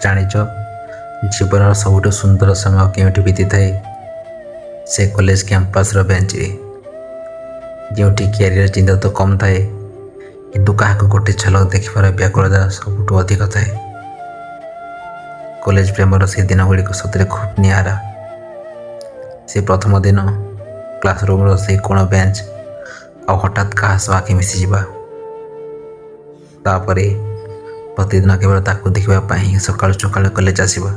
ଜାଣିଛ, ଜୀବନର ସବୁଠୁ ସୁନ୍ଦର ସମୟ କେଉଁଠି ବିତିଥାଏ? ସେ କଲେଜ କ୍ୟାମ୍ପସର ବେଞ୍ଚରେ, ଯେଉଁଠି କ୍ୟାରିୟର ଚିନ୍ତା ତ କମ୍ ଥାଏ, କିନ୍ତୁ କାହାକୁ ଗୋଟେ ଝଲକ ଦେଖିବାର ବ୍ୟାକୁଳତା ସବୁଠୁ ଅଧିକ ଥାଏ। କଲେଜ ପ୍ରେମର ସେ ଦିନ ଗୁଡ଼ିକ ସତରେ ଖୁବ୍ ନିଆରା। ସେ ପ୍ରଥମ ଦିନ, କ୍ଲାସରୁମ୍ର ସେଇ କୋଣ ବେଞ୍ଚ, ଆଉ ହଠାତ୍ କାହା ସହ ଆଖି ମିଶିଯିବା। ତାପରେ ପ୍ରତିଦିନ କେବଳ ତାକୁ ଦେଖିବା ପାଇଁ ହିଁ ସକାଳୁ ସକାଳୁ କଲେଜ ଆସିବା।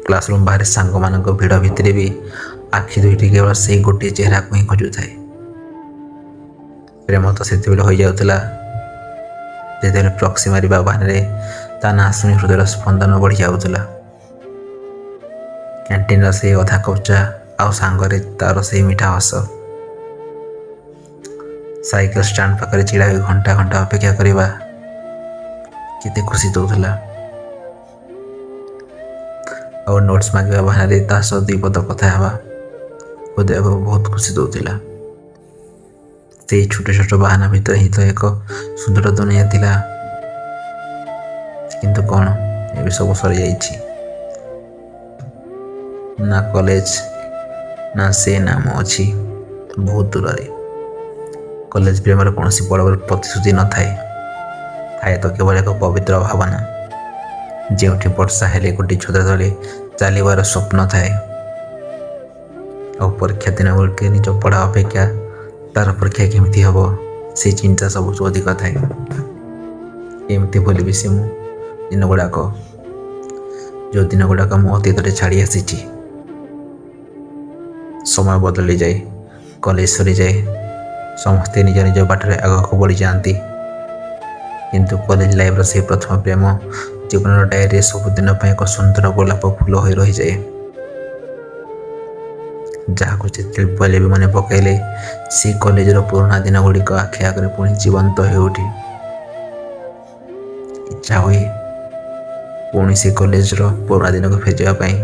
କ୍ଲାସରୁମ୍ ବାହାରେ ସାଙ୍ଗମାନଙ୍କ ଭିଡ଼ ଭିତରେ ବି ଆଖି ଦୁଇଟି କେବଳ ସେଇ ଗୋଟିଏ ଚେହେରାକୁ ହିଁ ଖୋଜୁଥାଏ। ପ୍ରେମ ତ ସେତେବେଳେ ହୋଇଯାଉଥିଲା, ଯେତେବେଳେ ପ୍ରକ୍ସି ମାରିବା ବାହାନାରେ ତା ନାଁ ଶୁଣି ହୃଦୟର ସ୍ପନ୍ଦନ ବଢ଼ିଯାଉଥିଲା। କ୍ୟାଣ୍ଟିନର ସେଇ ଅଧା କପ୍ ଚା ଆଉ ସାଙ୍ଗରେ ତାର ସେଇ ମିଠା ହସ, ସାଇକେଲ ଷ୍ଟାଣ୍ଡ ପାଖରେ ଛିଡ଼ା ହୋଇ ଘଣ୍ଟା ଘଣ୍ଟା ଅପେକ୍ଷା କରିବା କେତେ ଖୁସି ଦେଉଥିଲା। ଆଉ ନୋଟ୍ସ ମାଗିବା ବାହାନାରେ ତା ସହ ଦୁଇ ପଦ କଥା ହେବା ହୃଦୟକୁ ବହୁତ ଖୁସି ଦେଉଥିଲା। ସେଇ ଛୋଟ ଛୋଟ ବାହାନା ଭିତରେ ହିଁ ତ ଏକ ସୁନ୍ଦର ଦୁନିଆ ଥିଲା। କିନ୍ତୁ କ'ଣ, ଏବେ ସବୁ ସରିଯାଇଛି। ନା କଲେଜ, ନା ସେ ନାମ ଅଛି ବହୁତ ଦୂରରେ। କଲେଜ ପ୍ରେମର କୌଣସି ବଡ଼ ବଡ଼ ପ୍ରତିଶ୍ରୁତି ନଥାଏ, ଥାଏ ତ କେବଳ ଏକ ପବିତ୍ର ଭାବନା, ଯେଉଁଠି ବର୍ଷା ହେଲେ ଗୋଟିଏ ଛତା ତଳେ ଚାଲିବାର ସ୍ୱପ୍ନ ଥାଏ, ଆଉ ପରୀକ୍ଷା ଦିନ ଗୁଡ଼ିକ ନିଜ ପଢ଼ା ଅପେକ୍ଷା ତାର ପରୀକ୍ଷା କେମିତି ହେବ ସେ ଚିନ୍ତା ସବୁଠୁ ଅଧିକ ଥାଏ। କେମିତି ଭୁଲିବି ସେ ମୁଁ ଦିନ ଗୁଡ଼ାକ, ଯେଉଁ ଦିନ ଗୁଡ଼ାକ ମୁଁ ଅତୀତରେ ଛାଡ଼ି ଆସିଛି। ସମୟ ବଦଳିଯାଏ, କଲେଜ ସରିଯାଏ, ସମସ୍ତେ ନିଜ ନିଜ ବାଟରେ ଆଗକୁ ବଢ଼ିଯାଆନ୍ତି, କିନ୍ତୁ କଲେଜ ଲାଇଫର ସେଇ ପ୍ରଥମ ପ୍ରେମ ଜୀବନର ଡାଏରୀରେ ସବୁଦିନ ପାଇଁ ଏକ ସୁନ୍ଦର ଗୋଲାପ ଫୁଲ ହୋଇ ରହିଯାଏ, ଯାହାକୁ ଯେତେବେଳେ ବି ମନେ ପକାଇଲେ ସେଇ କଲେଜର ପୁରୁଣା ଦିନ ଗୁଡ଼ିକ ଆଖି ଆଗରେ ପୁଣି ଜୀବନ୍ତ ହୋଇଉଠେ। ଇଚ୍ଛା ହୁଏ ପୁଣି ସେ କଲେଜର ପୁରୁଣା ଦିନକୁ ଫେରିଯିବା ପାଇଁ।